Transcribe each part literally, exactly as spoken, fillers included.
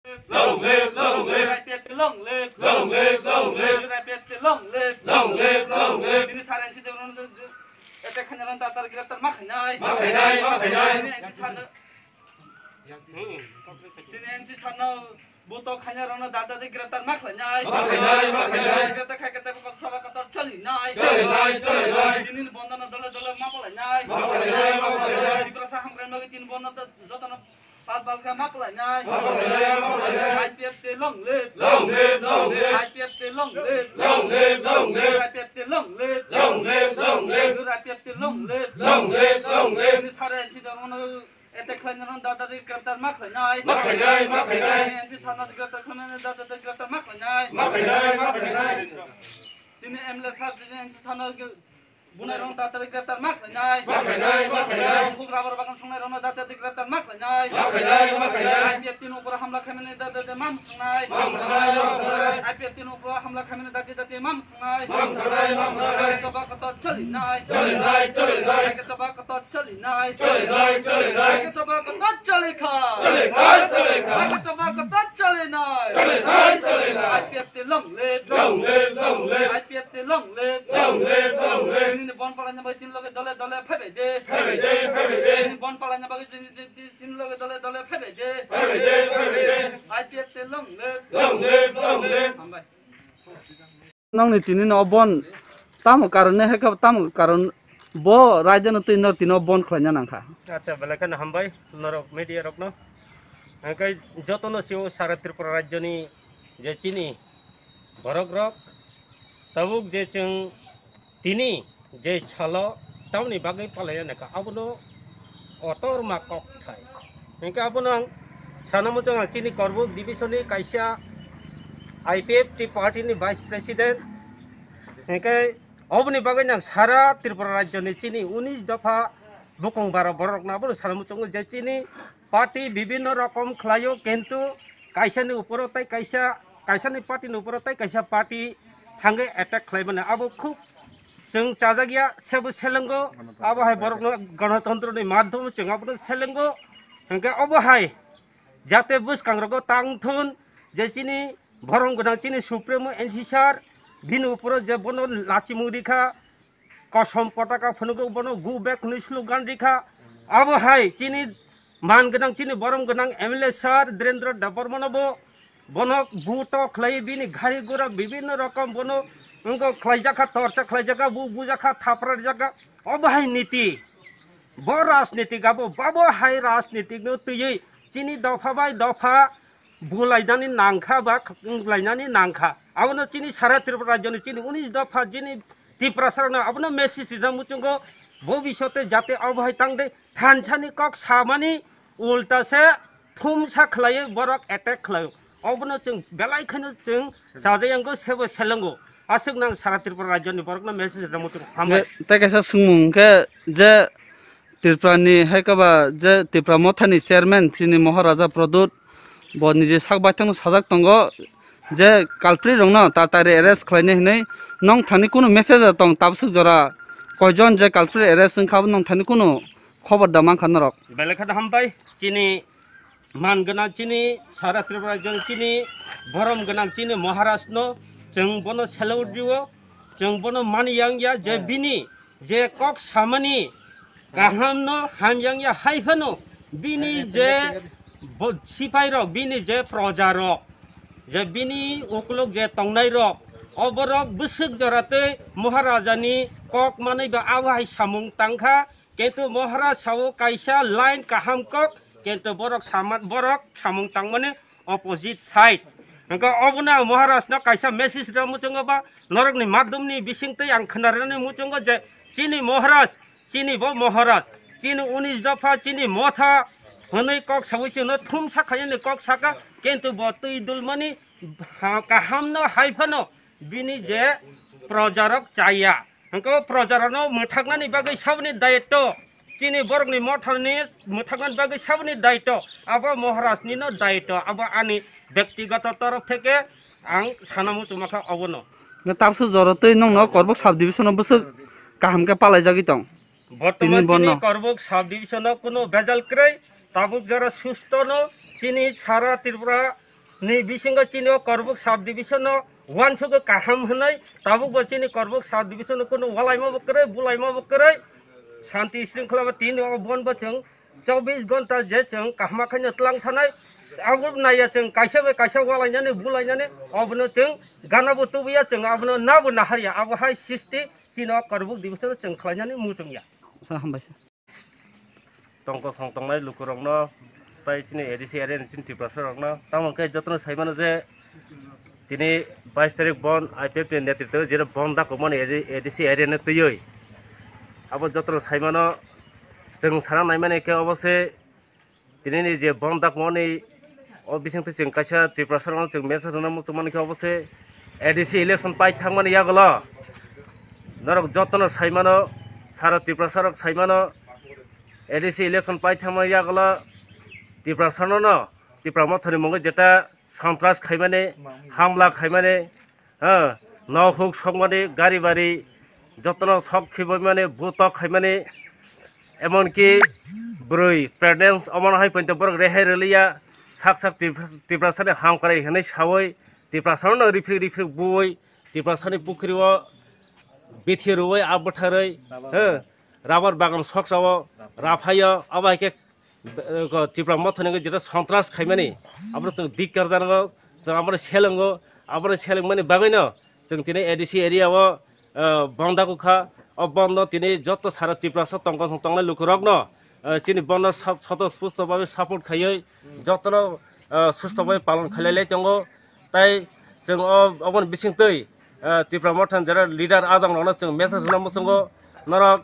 Long live, long live. U I P F T long live. Long live, long live. U I P F T long live. Long live, long live. Chini sir N C T rok no attack khaina rok no dar dar greptar ma khainai. Ma khainai, ma khainai. Chini N C sir no, chini N C sir no buto khaina rok no dar dar greptar ma khlainai. Ma khainai, ma khainai. Greptar khai khe tebo kok sabha kotor cholinai. Cholinai, cholinai. Chini bondo no dole dole ma palainai. Ma palainai, ma palainai. Tiprasa hamkrai no chini bondo joto no Pal pal khe ma khlainai. Ma khlainai, ma khlainai. I P F T long live. Long live, long live. I P F T long live. Long live, long live. I P F T long live. Long live, long live. I P F T long live. Long live, long live. Chini sir N C sir no attack khlaina rok no dar dar greptar ma khlainai. Ma khlainai, ma khlainai. Chini N C sir no greptar khlaina dar dar greptar ma khlainai. Ma khlainai, ma khlainai. Chini M L A sir, chini N C sir no Bunai rok dar dar greptar ma khlainai. Ma khlainai, ma khlainai. Bugra bor bagan songnai rok no dar dar greptar ma khlainai. Ma khlainai, ma khlainai. I P F T ni upor hamla khaimani dar dar ma mthangnai. Ma mthangnai, ma mthangnai. I P F T ni upor hamla khaimani dar dar ma mthangnai. Ma mthangnai, ma mthangnai. Ake choba kotor cholinai. Cholinai, cholinai. Ake choba kotor cholinai. Cholinai, cholinai. Ake choba kotor cholikha. Cholikha, cholikha. Ake choba kotor cholinai. Cholinai, cholinai. I P F T long live. Long live, long live. I P F T long live. Long live, long live. Nini bon palaina bai chini loge dole dole phaibai de. Phaibai de, phaibai de. Nini bon palaina bai chini, chini, chini loge dole dole phaibai de. Phaibai de, phaibai de. I P F T long live. Long live, long live. Hambai. Nongni tini no bon tamo karon ne heka tamo karon bo raida no twi nor tino bon khlaina nangkha. Acha, belai kheno hambai norok media rokno. Hingke jotono sio sara Tripura rajyoni je chini borok rok tabuk je chwng tini je salo tamoni bagwi palaina nangkha, abono kotorma kok thai. Hingke abono ang sana muchung ang chini Korbuk division ni kaisa I P F T party ni vice president. Hingke oboni bagwi ang sara Tripura rajyo ni chini unis dopha bukung bara borok no abono sana muchungo je chini party bibinno rokom khlaio, kintu kaisa ni uporo tai kaisa, kaisa ni party ni uporo tai kaisa party thangwi attack khlai mani abo khub chwng chajak ya, sebo selengo, abo hai borok no ganatantra ni madhyamo chwng abono selengo, hingke obo hai jate bwskang rogo tang thun je chini borom gwnang chini supremo N C sir bini uporo je bono lachimung rikha, kosom potaka phunugwi bono go back hwnwi slogan rikha. Abo hai chini man gwnang, chini borom gwnang M L A sir Dhirendra Debbarmano bo bono buto khlai bini gari gura bibinno rokom bono wngkha khlaijakha, torcha khlaijakha, bu bujakha, thapra rijakha. Obo hai niti, bo rajnitik abo, babo hai rajnitik no twiwi chini dopha bai dopha bulainani nangkha ba wnglainani nangkha. Abono chini sara Tripura rajyoni chini unis dopha chini Tiprasarokno abono message rina muchungo, bobisyote jate abo hai tangde thansani kok samani ulta se thumsa khlaiwi borok attack khlaio. Obono chwng belai kheno chwng chajayango sebo selengo. Aswk nang sara Tripura rajyoni borokno message rina muchungo. Hambai. Tei kaisa swngmung khe je Tripura ni hai kaba je Tipra Motha ni chairman chini Maharaja Pradyut bo niji sak baithang no sajak tongo je culprit rok no tatari arrest khlainai hinui nong thani kunu message tong tabswk jora koijon je culprit arrest wngkha abo nong thani kunu khobor da mankha norok. Belai khe hambai chini man gwnang chini sara Tripura rajyoni chini borom gwnang chini Maharaj no chwng bono salute rio, chwng bono mani yang ya je bini je kok samani kaham no hamyang ya hai phano bini je bo-, sipai rok, bini je proja rok, je bini ukuluk je tongnai rok, oborok bwswk jora tei Maharaja ni kok manwi ba abo hai samung tangkha, kintu Maharaj sao kaisa line kaham kok, kintu borok sama, borok samung tangmani opposite side. Hingke obono ang Maharaj no kaisa message rw muchungo ba norokni madhyamni bisingtwi ang khwnarwni muchungo je chini Maharaj, chini bo Maharaj, chini unis dopha, chini motha hwnwi kok sawi chwngno thumsa khainani kok saka, kintu bo twi dulmani ha-, kahamno hai phano bini je projarok chaya. Hingke o projarokno mwthaknani bagwi saboni daitto, chini borokni mothani mwthaknani bagwi saboni daitto, abo Maharajni no daitto, abo ani bektigoto torof theke ang sana muchungma kha obono. Tabswk jora twi nongno Korbuk sub division o bwswk kaham khe palaijagwi tong? Bortoman tini chini bono Korbuk sub division o kunu bejal kwrwi, tabuk jora susto no chini sara Tripura ni bisingo chini o Korbuk sub division no uansugwi kaham hwnwi, tabukbo chini Korbuk sub division no kunu walaima bo kwrwi, bulaima bo kwrwi, shanti shringkhola bo tini o bon bo chwng chobbish ghonta je chwng kaham khaino tlang thanai, abo naiya chwng kaisa bai kaisa walainani, bulainani, obono chwng gana bo tubuya, chwng abono nabo naharya, abo hai sisti chini o Korbuk division no chwng khlainani muchungya. Sa hambai sa. Tongkosong tongnai lukurokno, tai chini A D C area ni chini Tiprasa rokno, tamo khe jotono saimano je tini bais tarik bon I P F ni netritwo jera bon dakukmani A D C area ni twiwi. Abo jotono saimano, chwng sana naimani khe obo se tinini je bon dakmani o bisingtwi chwng kaisa Tiprasa rokno chwng message rwna muchungmani khe obo se A D C election pai thangmani yagulo norok jotono saimano, sara Tiprasa rok saimano, A D C election pai thangma yagulo Tiprasano no, Tipra Mothani mungwi jeta sontras khaimani, hamla khaimani, ha, nok huk sokmani, gari bari jotono sok khibaimani, butok khaimani, emonki bwrwi pregnant omono hai poito borok rehai rwliya, sak sak Tipra-, Tiprasani hamkrai hinwi sawi, Tiprasano no rifrik rifrik buwi, Tiprasani pukhrio bithi rwwi, a bwtharwi, ha, rubber bagan soksao raphaio, abo hai khe, eh, ko Tipra Mothani wngwi jeta sontras khaimani, abono chwng dikkar janago, chwng abono selengo, abono selengmani bagwino chwng tini A D C area o, eh, bon dakukha. O bon no tini joto sara Tiprasa tongkosong tongnai lukurokno, eh, chini bon no sa-, soto spusto bagwi support khaiwi jotono, eh, susto bagwi palon khailai lai tongo. Tai chwng o, oboni bisingtwi, eh, Tipra Mothani jera leader adong rokno chwng message rwna muchungo, norok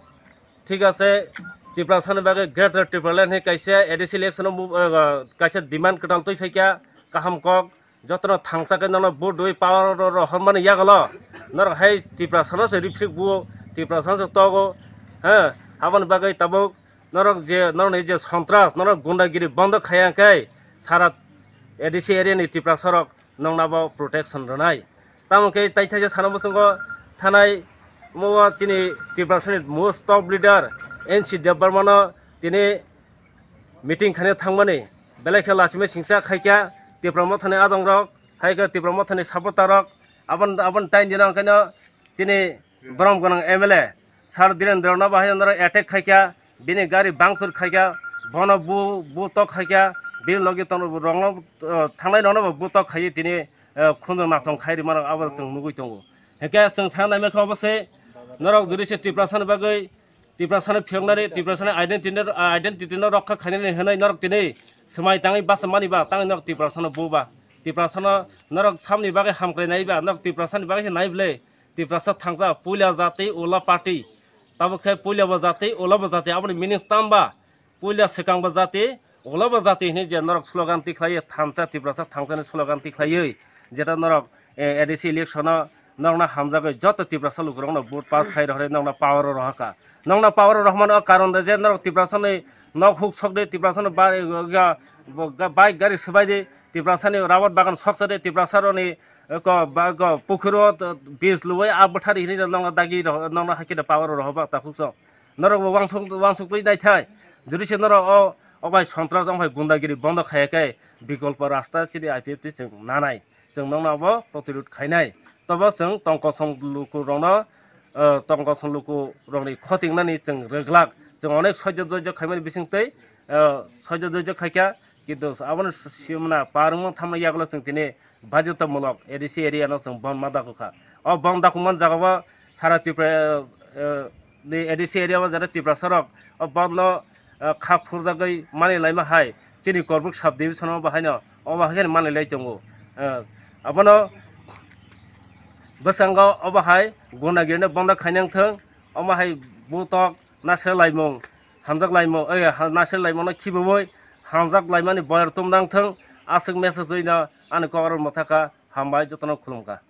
thik ase, Tiprasani bagwi Greater Tipraland hai kaisa A D C election o mu-, eh, kaisa demand kwtal twi phaikha, kaham kok, jotono thangsa khe nono vote rwi power o rohormani yagulo norok hai Tiprasano se rifrik buo, Tiprasano se togo, ha, aboni bagwi tabuk norok je, norokni je sontras, norok gundagiri bondo khaiya khe sara A D C area ni Tiprasa rok nokna bo protection rwnai. Tamo khe tai thaisa sana muchungo thanai mo chini Tiprasani most top leader N C Debbarmano tini meeting khaina thangmani belai khe lachimai singsa khaikha Tipra Mothani adongrok, hai khe Tipra Mothani supporterrok. Abon, aboni time dino hwnkhe no chini borom gwnang M L A Sir Dhirendra no bahai norok attack khaikha, bini gari bangchur khaikha, bono bu, bu tok khaikha, bini logi tong rokno, uh, thangnai rokno bo bu tok khaiwi tini, uh, khunjwng nathong khai rwmano abo chwng nugwi tongo. Hwnkhe chwng sa naimai kha obo se norok jodi se Tiprasani bagwi, Tiprasani phiyoknani, Tiprasani identity no, uh, identity no rokha khainani hwnwi norok tini swmai tangwi basa mani ba, tangwi norok Tiprasano bu ba. Tiprasano norok samni bagwi hamkrai nai ba, norok Tiprasani bagwi se nai bwle. Tiprasa thangsa, puila jati, ula party. Tabuk khe puila bo jati, ula bo jati. Aboni meaning tamba? Puila swkang bo jati, ula bo jati hinwi je norok slogan tikhlaiwi thansa, Tiprasa thangsani slogan tikhlaiwi. Jeta norok, eh, A D C election o norokno hamjagwi joto Tiprasa lukurokno vote pass khai rohorwi norokno power o rohorkha. Norokno power o rohormani o karon de je norok Tiprasani nok huk sok de, Tiprasani ba-, ga-, ga-, bike gari swbai de, Tiprasani rabar bagan soksa de, Tiprasaroni, eh, ko, ba, ko, pukhuro, to, bis luwai a bwthari hinwi nokna dagi roho-, nokna hakhe de power rohoba takhuk sok. Norok bo wangsuk, wangsuk twi naithai. Jodi se norok o, o bai sontras, o bai gundagiri bondo khaiya khe bikolpo rasta chini I P F T chwng nanai. Chwng nokna bo protirud khainai. Tobo chwng tongkosong lukurokno, eh, tongkosong lukurokni khotingnani chwng rwglak. Chwng onek soijo doijo khaimani bisingtwi, eh, soijo doijo khaikha. Kintu abono si-, simna par wngma thamma yagulo chwng tini bajotomulok A D C area no chwng bon ma dakukha. O bon dakukmani jagao sara Tripura, eh, ni A D C area o jara Tiprasa rok o bon no, eh, kha phurjagwi mani laima hai chini Korbuk sub division o bo haino obo hai khe mani lai tongo. Eh, abono bwskango obo hai gundagirino bondo khainang thung, omo hai butok nasir laimung, hamjak laimung, eh, ha-, nasir laimungno khibiwi hamjak laimani boyar tumdang thung, aswk message wi no ani kokoro mwthakha, hambai jotono khulumkha.